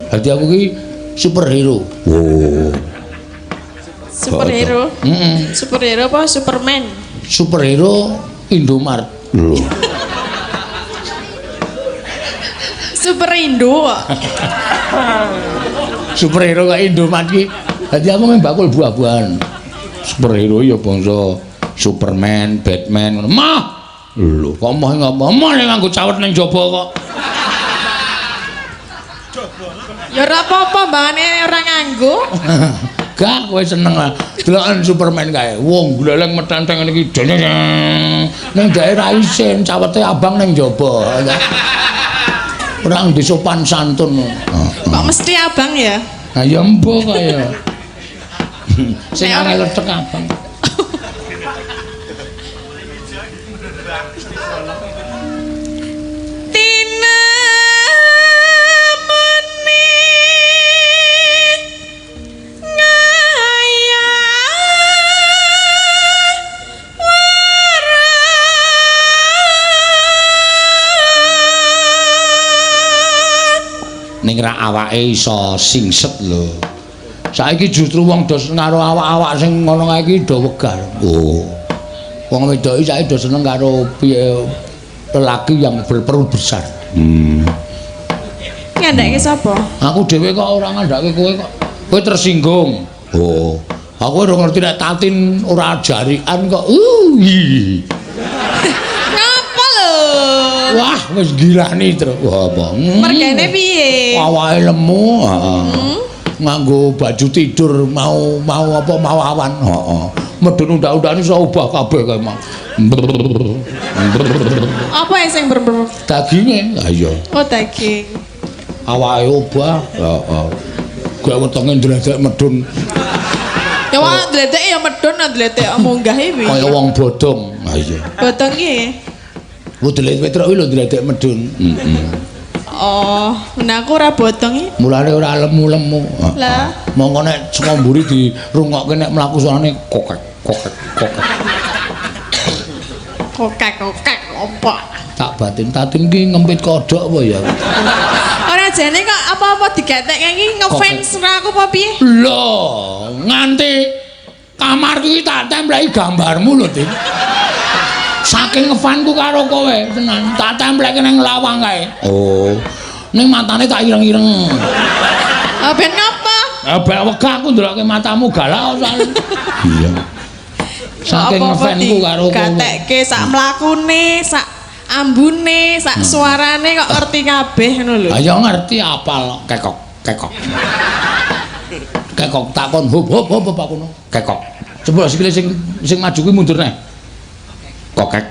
Dadi aku ki superhero. Oh. Superhero. Heeh. Superhero apa Superman? Superhero Indomart. Lho. Super Indo kok. Superhero kok Indomart ki. Dadi aku mung bakul buah-buahan. Superhero ya bangsa Superman, Batman ngono. Mah. Lho, kok moh ngapa? Moh nek nganggo cawet ning jaba kok. Ya ora apa-apa, mbangane ora nganggo. Gak kowe seneng lah. Deloken Superman kae. Wong gleleng metenteng ngene iki. Ning daerah isin cawete abang ning jaba. Ora ndek sopan santun. Kok mesti abang ya? Ha ya embo kaya. Sing angel tek abang. Ning ra awake iso singset lho. Saiki justru wong do karo awak-awak sing ngono kae iki do wegah. Oh. Wong wedok iki saiki do seneng karo piye lelaki yang berperut besar. Ngandhake sapa? Aku dhewe kok ora ngandhake kowe kok. Kowe tersinggung. Oh. Aku ora ngerti nek Tatin ora jarikan kok. Ngapa lho? Wah, wis gilani terus. Wah, apa? Mergane piye? Awake lemu, heeh. Nganggo baju tidur mau mau apa mau awan, heeh. Medun undak-undakane iso obah kabeh kae mau. Apa sing ber-ber? Daginge. Ha iya. Oh, daging. Awake obah, heeh. Gak wetenge ndledek medun. Ya wong ndledek ya medun, ndledek munggah iki. Kaya wong bodong. Ha iya. Bodong ki. Wudelit Petruk kuwi lho ndledek medun. Heeh. Oh, nah aku ora bodong iki. Mulane ora lemu-lemu. Lah, mongko nek saka mburi dirungokke nek mlaku suarane kokek kokek kokek. Kokek kokek opo? Tak batin Tatin ki ngempit kodhok apa ya? Ora jane kok apa-apa digetek iki ngefans ra aku apa piye? Lho, nganti kamar iki tak templeki gambarmu lho, Din. Saking ngefanku karo kowe, tenan. Tak templeke nang lawang kae. Oh. Ning matane tak ireng-ireng. Ah ben ngapa? Ah ben wegah aku ndelokke matamu galak kok. Iya. Saking ngefanku karo kowe. Gatekke sak mlakune, sak ambune, sak suarane kok ngerti kabeh ngono lho. Ha ya ngerti apal kekok, kekok. Kekok takon hop hop hop apa kono? Kekok. Coba sikile sing sing maju kuwi mundur neh. Kokek.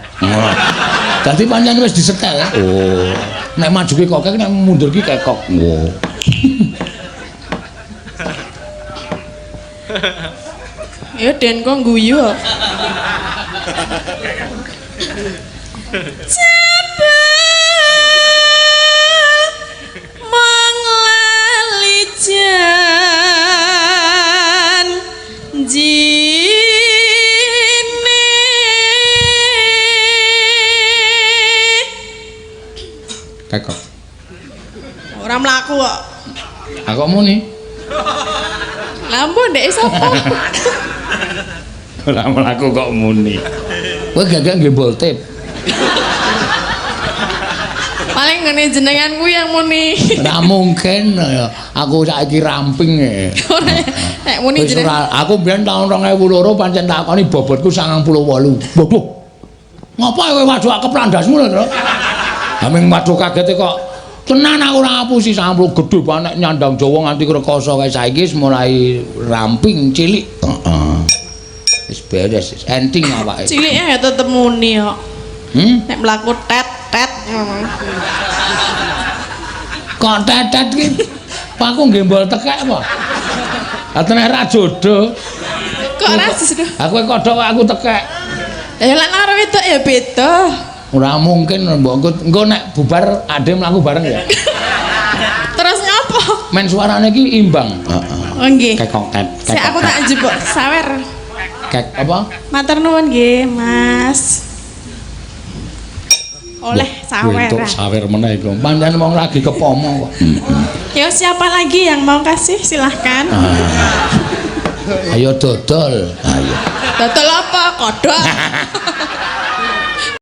Dadi pancen wis disetel. Oh. Nek maju ki kokek, nek mundur ki kekok. Oh. Ya Den kok guyu kok. Cepet manglali janjine. Kekok. Ora mlaku kok. Aku muni. Lah mbok ndek sapa? Ora mlaku kok muni. Kowe gagak nggih boltip. Paling ngene jenengan kuwi yang muni. Ora mungkin ya. Aku saiki ramping e. Nek muni jenengan. Aku mbiyen taun 2002 pancen takoni bobotku 98. Waduh. Ngapa kowe waduh keplandasmu lho, Tru? Haming waduh kagete kok. Tenan aku ora ngapusi 90 gedhe banget nyandang Jawa nganti rekoso kae saiki wis mulai ramping cilik. Heeh. Wis beres, wis enting awake. Cilike ya tetep muni kok. Nek mlaku tet-tet ngono. Kok tet-tet ki? Pak aku nggembol tekek apa? Lah tenan ra jodoh. Kok ora jodoh? Aku kodhok aku tekek. Lah lek karo wedok ya beda. Ora mungkin mbok engko nek bubar ade mlaku bareng ya. Terus ngapa? Men suarane iki imbang. Heeh. Oh nggih. Kekok tet. Sik aku tak njupuk sawer. Kek apa? Matur nuwun nggih, Mas. Oleh sawer. Entuk sawer meneh iku. Pancen wong lagi kepomo kok. Ya, siapa lagi yang mau kasih, silahkan. Ah. Ayo dodol. Ayo. Dodol apa? Kodok.